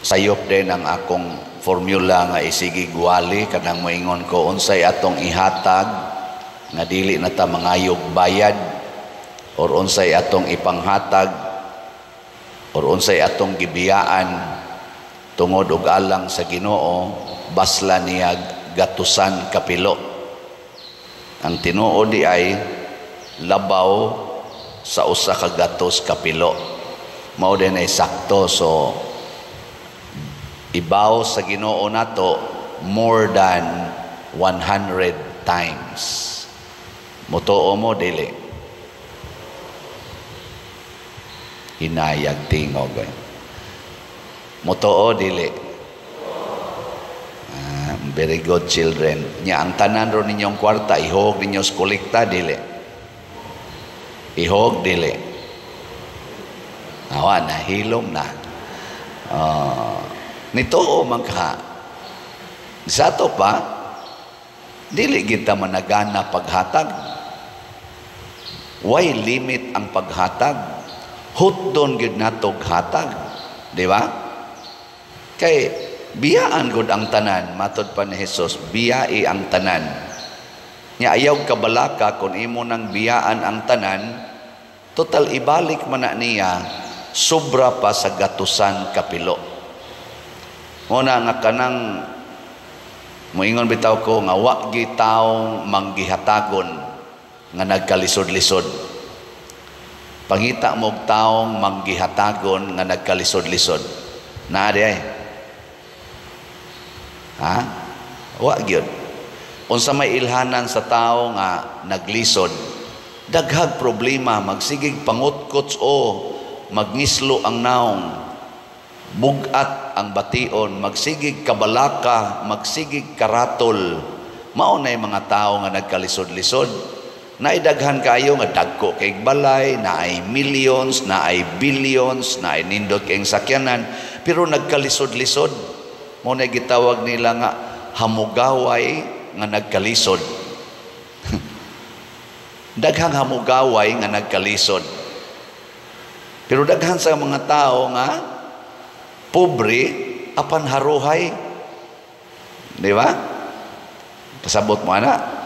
Sayop din ang akong formula nga isigi gwali kanang moingon ko unsay atong ihatag nga dili na ta mangayog bayad, or unsay atong ipanghatag, or unsay atong gibiyaan tungod og alang sa Ginoo, basla niya gatusan kapilo. Ang tinuod di ay labaw sa 100 kapilo. Mao din ay sakto, so ibaw sa Ginoo nato more than 100 times. Mutuo mo dili? Hinayag tingog. Mutuo dili? Very good, children. Nya ang tanan ro ninyong kwarta ihog ninyo sa kolekta dili? Ihog dili? Awa na hilom na. Nituo man ka. Sa ato pa dili kita managana paghatag. Why limit ang paghatag? Hutdon gyud natog hatag, di ba? Kay biyaan gud ang tanan, matod pa ni Jesus, biyai ang tanan. Nya ayaw kabalaka kung imo nang biyaan ang tanan, total ibalik man na niya sobra pa sa gatusan kapilo. Muna nga kanang moingon bitaw ko nga wa gi taong manggihatagon nga nagkalisod-lisod. Pangita mo og taong manggihatagon nga nagkalisod-lisod. Naa di ay? Ha? Wa gyud. Unsa may ilhanan sa tao nga naglisod, daghag problema, magsigig pangutkots o magngislo ang naong, bugat ang bation, magsigig kabalaka, magsigig karatol. Mao nay mga tao nga nagkalisod-lisod. Naidaghan kayo nga dagko kay balay, naay millions, naay billions, naay nindot kayong sakyanan, pero nagkalisod-lisod. Mao nay gitawag nila nga hamugaway nga nagkalisod. Daghang hamugaway nga nagkalisod. Pero daghan sa mga tao nga pobre apan haruhay. Di ba? Pasabot mo ana.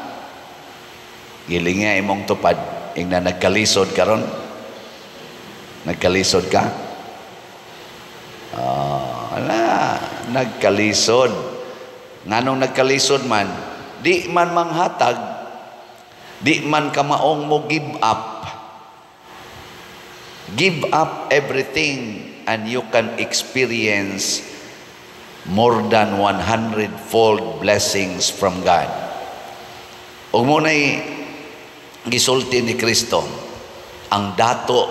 Giling nga imong tupad ingna nagkalisod karon. Nagkalisod ka? Ala, nagkalisod. Nganong nagkalisod man? Di man manghatag, di man kamaong mo give up. Give up everything and you can experience more than 100-fold blessings from God. Ug mo na'y gisulti ni Kristo, ang dato,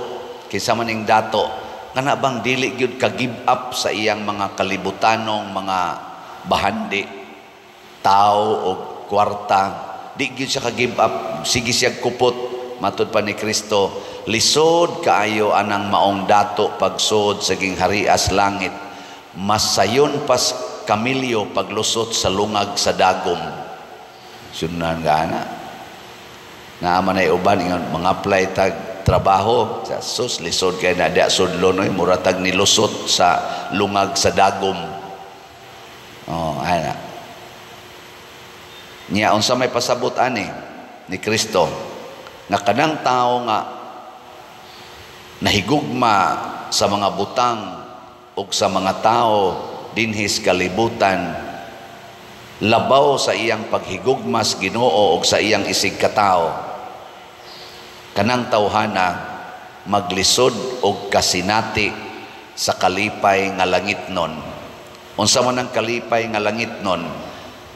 kinsa man ning dato, kana bang dili gyud ka give up sa iyang mga kalibutanong mga bahandi, tao o kwarta, di gyud siya ka give up, sige siya kupot. Matud pa ni Kristo, lisod kaayo anang maong dato pagsud sa gingharias langit, mas sayon pas kamilyo paglusot sa lungag sa dagom. Sunan ka ana. Naa man ay uban ingon mga apply tag trabaho sa sus, lisod kay na dia sudlon oy, mura tag nilusot sa lungag sa dagom. Oh, ana. Nya unsa may pasabot ani ni Kristo nga kanang tao nga nahigugma sa mga butang ug sa mga tao dinhis kalibutan labaw sa iyang paghigugma sa Ginoo ug sa iyang isig katao, kanang tawhana maglisod og kasinati sa kalipay nga langitnon. Unsa man ang kalipay nga langitnon?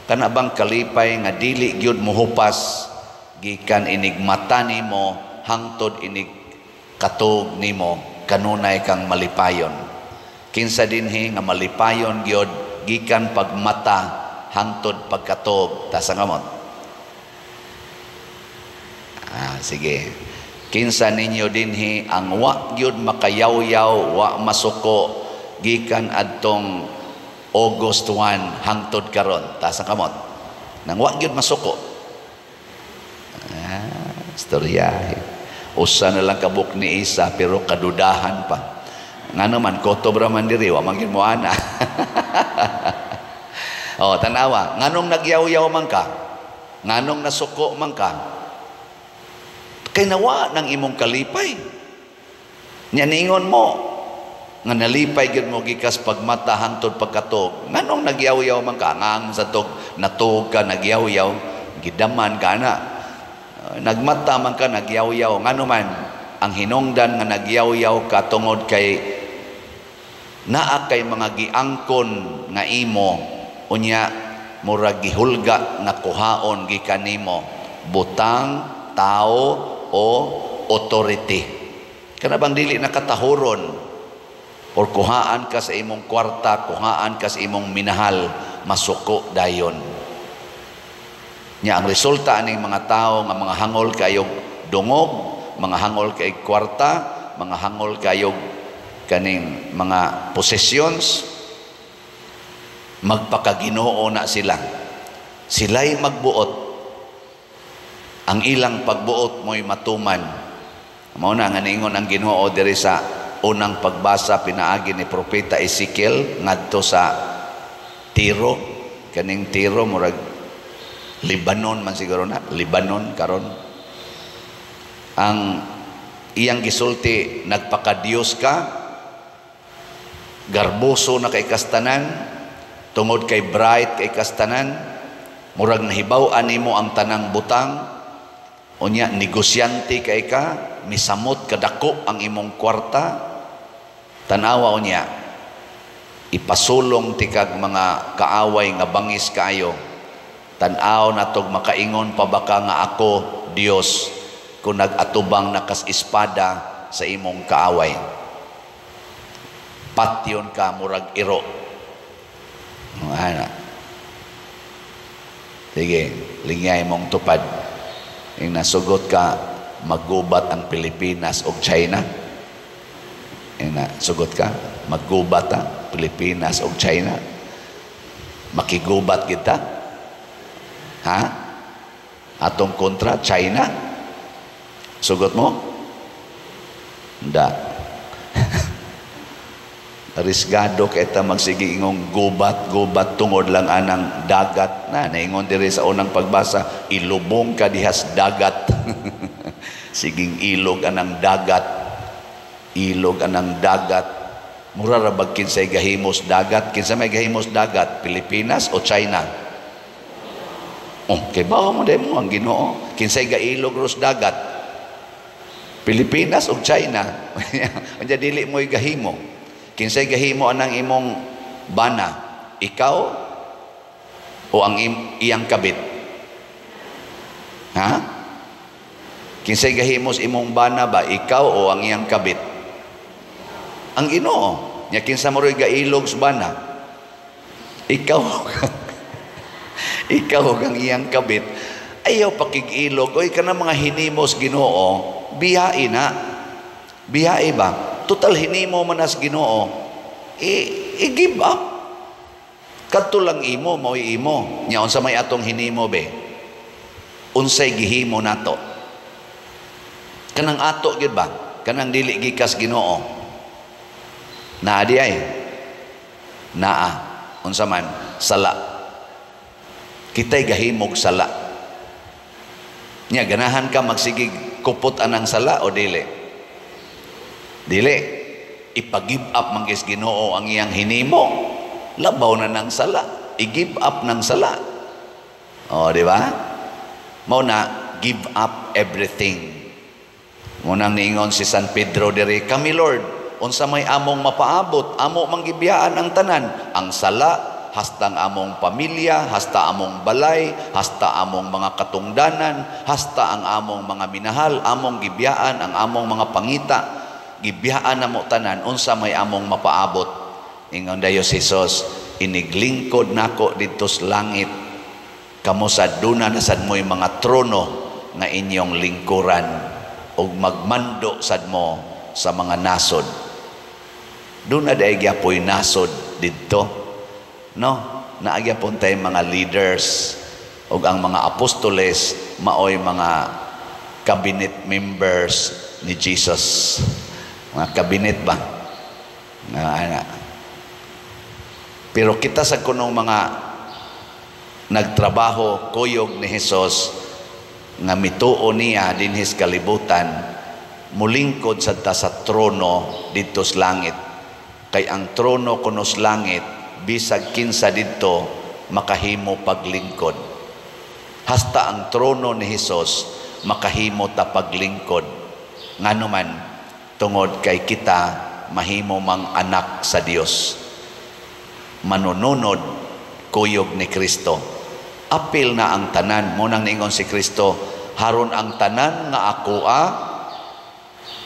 Kana bang kalipay nga dili gyud mohupas gikan inig mata nimo hangtod inig katog nimo, kanunay kang malipayon. Kinsa dinhi nga malipayon gyud gikan pagmata hangtod pagkatog? Taas ang kamot. Sige. Kinsa ninyo dinhi ang wa gyud makayawyaw, wa masuko gikan adtong August 1 hangtod karon? Taas ang kamot. Nang wa gyud masuko. Istorya. Usa na lang kabuk ni Isa pero kadudahan pa. Ngano man, kutob ra man diri, wa man gyud mo ana. Oh, tanawa, nganong nagyaw-yaw man ka? Nganong nasuko man ka? Kay nawa ng imong kalipay. Nya ningon mo nga nalipay gyud mo gikas pagmata hangtod pagkatog. Nganong nagyaw-yaw man ka? Ngang sa tog natuog ka nagyaw-yaw, gidaman ka na. Nagmata man ka, nagyaw-yaw. Ngano man ang hinungdan nga nagyaw-yaw ka? Tungod kay naa kay mga giangkon nga imo, unya murag gihulga nga kuhaon gikan nimo, butang, tao o authority. Kana bang dili nakatahuron or kuhaan ka sa imong kwarta, kuhaan ka sa imong minahal, masuko dayon. Nya ang resulta aning mga tao nga mga hangol kayog dungog, mga hangol kay kwarta, mga hangol kayog kaning mga possessions, magpakaginoo na sila. Sila'y magbuot. Ang ilang pagbuot mo'y matuman. Mao na nga niingon ang Ginoo diri sa unang pagbasa pinaagi ni Propeta Ezekiel ngadto sa Tiro. Kaning Tiro, murag Lebanon man siguro na, Lebanon karon. Ang iyang gisulti, "Nagpakadiyos ka, garboso na kay kastanan, tungod kay bright kay kastanan, murag nahibaw-an nimo ang tanang butang, unya negosyante kay ka, misamot kadako ang imong kwarta. Tanawa unya, ipasulong tikag mga kaaway nga bangis kaayo. Tan-aw natog makaingon pa baka nga ako Dios kung nag-atubang nakas espada sa imong kaaway. Patyon ka murag iro." Ana. Sige, lingyay mong tupad. Yung nasugot ka, maggubat ang Pilipinas o China. Yung nasugot ka, maggubat ang Pilipinas o China. Makigubat kita. Ha? Atong kontra, China. Sugot mo? Hindi. Risgado kay ta magsige ingong gubat gubat tungod lang anang dagat na naingon diri sa unang pagbasa, ilubong ka dihas dagat. Siging ilog anang dagat, ilog anang dagat. Mura ra bag kinsay gahimos dagat? Kinsa may gahimos dagat, Pilipinas o China? Oh, kay bawo mo mo ang Ginoo. Kinsay gailog ros dagat, Pilipinas o China? Unya dili mo'y gahimo. Kinsay gahimo anang imong bana, ikaw o ang iyang kabit? Ha? Kinsay gahimos imong bana ba, ikaw o ang iyang kabit? Ang Ginoo. Nya kinsa mo ro'y gailog sa bana? Ikaw. Ikaw ang iyang kabit. Ayaw pakig-ilog. Oy, kana mga hinimos Ginoo, biyai na. Biyai ba? Total hinimo man as Ginoo. I-give up. Kadto lang imo, mao'y imo. Nya unsa may atong hinimo be? Unsay gihimo nato? Kanang ato gyud ba? Kanang dili gikas Ginoo. Naa di ay. Naa. Unsa man? Sala. Kita'y gahimog sala. Nya ganahan ka magsigig kupot anang sala o dili? Dili. Ipag-give up man kis Ginoo ang iyang hinimo. Labaw na ng sala. I-give up ng sala. O, di ba? Mao na, give up everything. Munang niingon si San Pedro diri, "Kami, Lord, unsa may among mapaabot? Amo mang gibiyaan ang tanan, ang sala, hasta ang among pamilya, hasta among balay, hasta among mga katungdanan, hasta ang among mga minahal, among gibiyaan ang among mga pangita. Gibiyaan namo tanan, unsa may among mapaabot?" Ingon dayo si Jesus, "Iniglingkod nako didto sa langit, kamo sa duna na sad mo'y mga trono nga inyong lingkuran ug magmando sad mo sa mga nasod." Duna day gyapoy nasod didto, no? Naa gyapon tay mga leaders ug ang mga apostoles maoy mga cabinet members ni Jesus. Mga cabinet ba? Ana. Pero kita sa kunong mga nagtrabaho kuyog ni Hesus nga mituo niya dinhis kalibutan, mulingkod sad ta sa trono didto sa langit. Kay ang trono kuno sa langit, bisag kinsa didto makahimo paglingkod. Hasta ang trono ni Hesus makahimo ta paglingkod. Ngano man? Tungod kay kita mahimo mang anak sa Dios, manununod kuyog ni Kristo. Apil na ang tanan. Mao nang niingon si Kristo, "Haron ang tanan nga akoa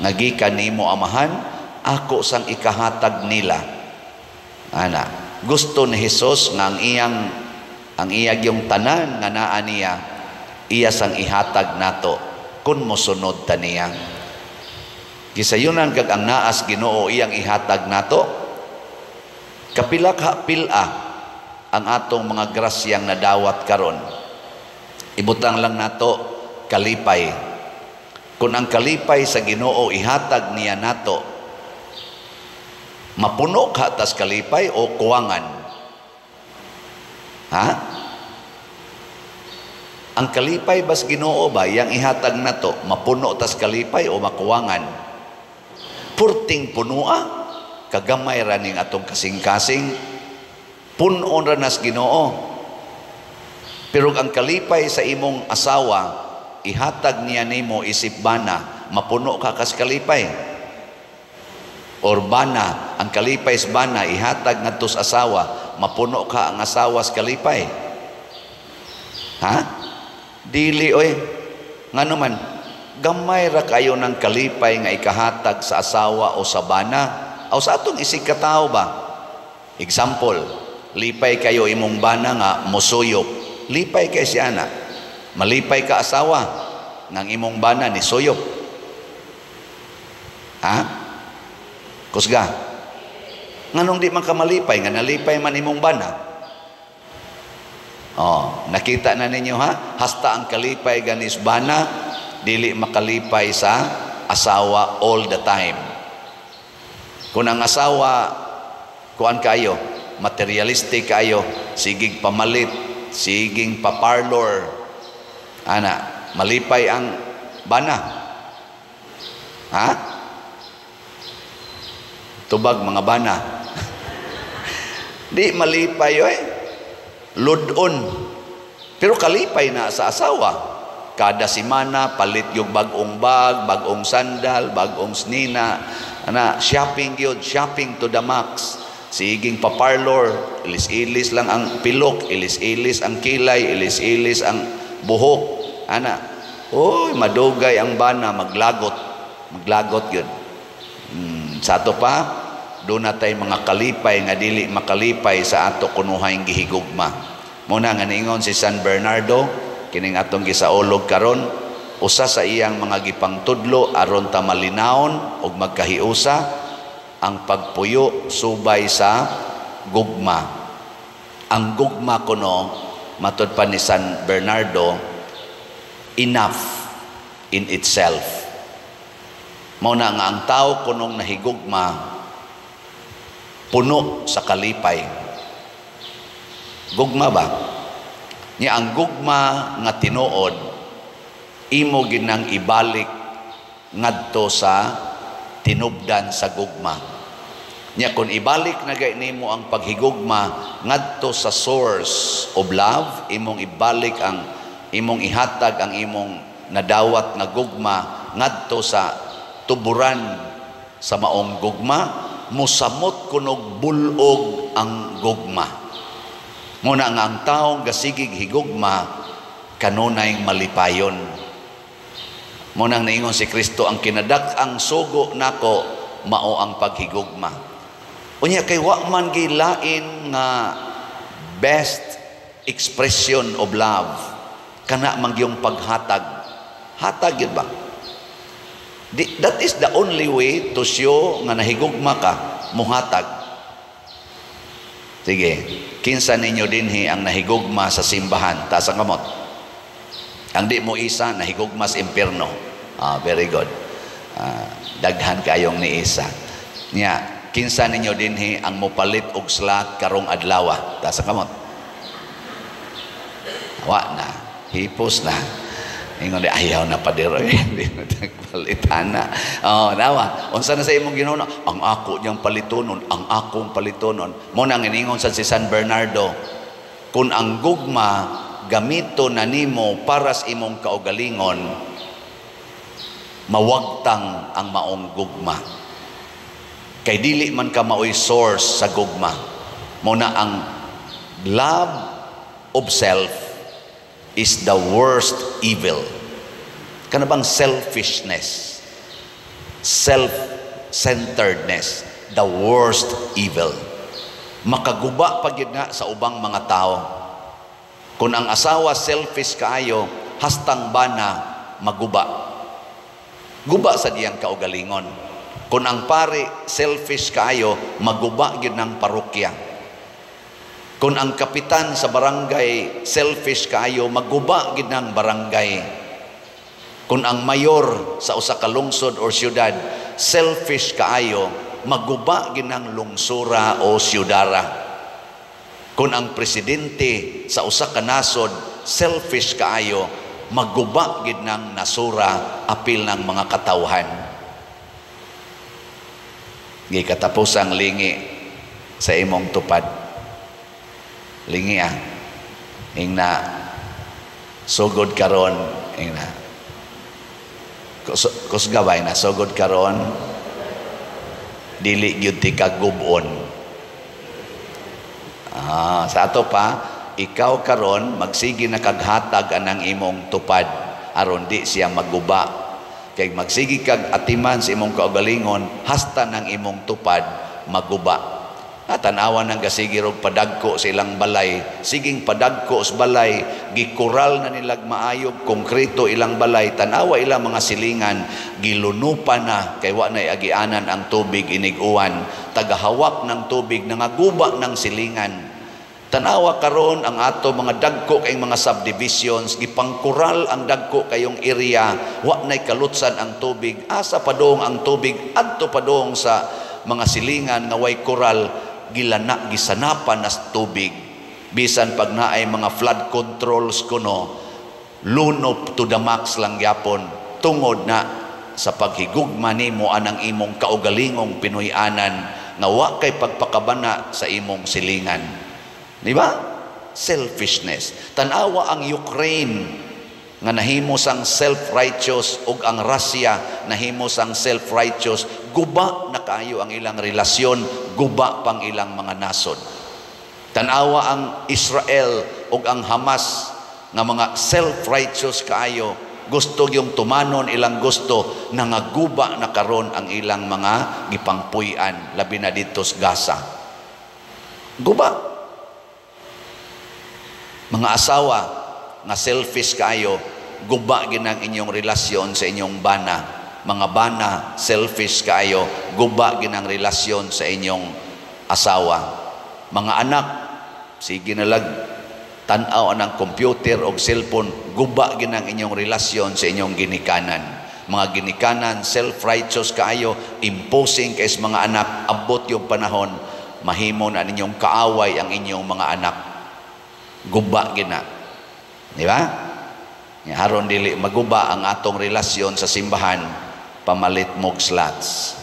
nga gikan nimo, Amahan, ako sang ikahatag nila." Ana, gusto ni Hesus nga ang iyag yung tanan nga naa niya, iya sang ihatag nato kung mosunod ta niya. Gisayunan kag ang naas Ginoo iyang ihatag nato, kapila ka pila ang atong mga grasyang nadawat karon? Ibutang lang nato kalipay. Kung ang kalipay sa Ginoo ihatag niya nato, mapuno ka tas kalipay o kuwangan? Ha? Ang kalipay bas Ginoo ba yang ihatag nato, mapuno tas kalipay o makuwangan? Purting punua. Kagamay ra ning atong kasing-kasing, punon ra nas Ginoo. Pero ang kalipay sa imong asawa ihatag niya nimo isip bana, mapuno ka kas kalipay? Or bana, ang kalipay sa bana ihatag ngadto sa asawa, mapuno ka ang asawa sa kalipay? Ha? Dili oy. Ngano man? Gamay ra kayo ng kalipay nga ikahatag sa asawa o sa bana o sa atong isig katao ba. Example, lipay kayo imong bana nga mosuyop, lipay kay siya na. Malipay ka, asawa, ng imong bana ni suyop? Ha? Kusga. Nganong di man ka malipay nga nalipay man imong bana? Oh, nakita na ninyo, ha? Hasta ang kalipay ganis bana, dili makalipay sa asawa all the time. Kung ang asawa kuan kayo, materialistic kayo, sigig pamalit, siging paparlor, ana, malipay ang bana? Ha? Tubag, mga bana. Di malipay oy. Ludon. Pero kalipay na sa asawa. Kada simana palit yung bagong bag, bagong sandal, bagong snina. Ana, shopping yun, shopping to the max. Siging paparlor, ilis-ilis lang ang pilok, ilis-ilis ang kilay, ilis-ilis ang buhok. Ana, oy, madugay ang bana, maglagot. Maglagot yun. Sa ato pa, doon na tay mga kalipay nga dili makalipay sa ato kunuhay gihigugma. Muna nga niingon si San Bernardo, kining atong gisaulog karon, usa sa iyang mga gipangtudlo aron ta malinawon ug magkahiusa, ang pagpuyo subay sa gugma. Ang gugma kuno, matud pa ni San Bernardo, enough in itself. Mao na nga ang tao kunong nahigugma, puno sa kalipay. Gugma ba? Nya ang gugma nga tinuod, imo ginang ibalik ngadto sa tinubdan sa gugma. Nya kung ibalik na gay nimo ang paghigugma ngadto sa source of love, imong ibalik ang imong ihatag ang imong nadawat nga gugma ngadto sa tuburan sa maong gugma, musamot kunog bulog ang gugma. Muna nga ang taong gasigig higugma kanunay malipayon. Munang niingon si Kristo, "Ang kinadak-ang sugo nako mao ang paghigugma." Unya kay wa man gilain nga best expression of love kana man gyung paghatag. Hatag yun ba? That is the only way to show nga nahigugma ka, muhatag. Sige, kinsa ninyo dinhi ang nahigugma sa simbahan? Taas ang kamot. Ang di mo isa, nahigugma sa impierno. Ah, very good. Ah, daghan kayong ni isa. Nya, Kinsa ninyo dinhi ang mopalit og slot karong adlaw? Taas ang kamot. Wa na, hipos na. Ingon di ayaw na, pader, hindi na palitana. Oh, nawa. Unsa na sa imong Ginoo? Ang ako niyang palitonon, ang akong palitonon. Mo nang iningon sa si San Bernardo, kung ang gugma gamito na nimo para sa imong kaugalingon, mawagtang ang maong gugma. Kay dili man ka maoy source sa gugma. Mo na ang love of self is the worst evil. Kana bang selfishness, self-centeredness, the worst evil. Makaguba pa gyud na sa ubang mga tao. Kung ang asawa selfish kaayo, hastang bana maguba. Guba sa diyang kaugalingon. Kung ang pari selfish kaayo, maguba gyud ng parokya. Kung ang kapitan sa barangay selfish kaayo, maguba gid ng barangay. Kung ang mayor sa usa ka lungsod or syudad selfish kaayo, maguba gid ng lungsura o syudara. Kung ang presidente sa usa ka nasod selfish kaayo, maguba gid ng nasura apil ng mga katawhan. Gikatapos ang lingi sa imong tupad. Lingi ah. Ingna sugod karon, ingna. Kusga ba na sugod karon, dili gyud ti kagubon. Ah, sa ato pa, ikaw karon magsige na kaghatag anang imong tupad aron di siya maguba. Kay magsige kag atiman sa imong kaugalingon, hasta ng imong tupad maguba. At tanawa ng gasige rog padagko sa ilang balay. Siging padagko sa balay, gikural na nilag maayog, konkreto ilang balay, tanawa ilang mga silingan, gilunupan na, kay wa na agianan ang tubig inig-uwan. Tagahawak ng tubig, nangaguba ng silingan. Tanawa karon ang ato mga dagko kay mga subdivisions, gipangkural ang dagko kayong area, wa na'y kalutsan ang tubig, asa padong ang tubig, adto padong sa mga silingan nga way kural, gilana gisanapan nas tubig. Bisan pag naay mga flood controls kuno, lunop to the max lang gyapon, tungod na sa paghigugma nimo anang imong kaugalingong Pinoy-anan nga wa kay pagpakabana sa imong silingan. Di ba? Selfishness. Tanawa ang Ukraine nga nahimo sang self-righteous ug ang Russia nahimo sang self-righteous, guba na kaayo ang ilang relasyon, guba pang ilang mga nasod. Tanawa ang Israel ug ang Hamas nga mga self-righteous kaayo, gusto yung tumanon ilang gusto, nangaguba na karon ang ilang mga gipangpuy-an, labi na dito sa Gaza. Guba. Mga asawa nga selfish kaayo, guba ginang inyong relasyon sa inyong bana. Mga bana, selfish kaayo, guba ginang relasyon sa inyong asawa. Mga anak, sige nalag tan-aw anang computer o cellphone, guba ginang inyong relasyon sa inyong ginikanan. Mga ginikanan, self-righteous kaayo, imposing kay sa mga anak, abot yung panahon, mahimo na ninyong kaaway ang inyong mga anak. Guba gina. Di ba? Haron dili maguba ang atong relasyon sa simbahan, pamalit mog slots.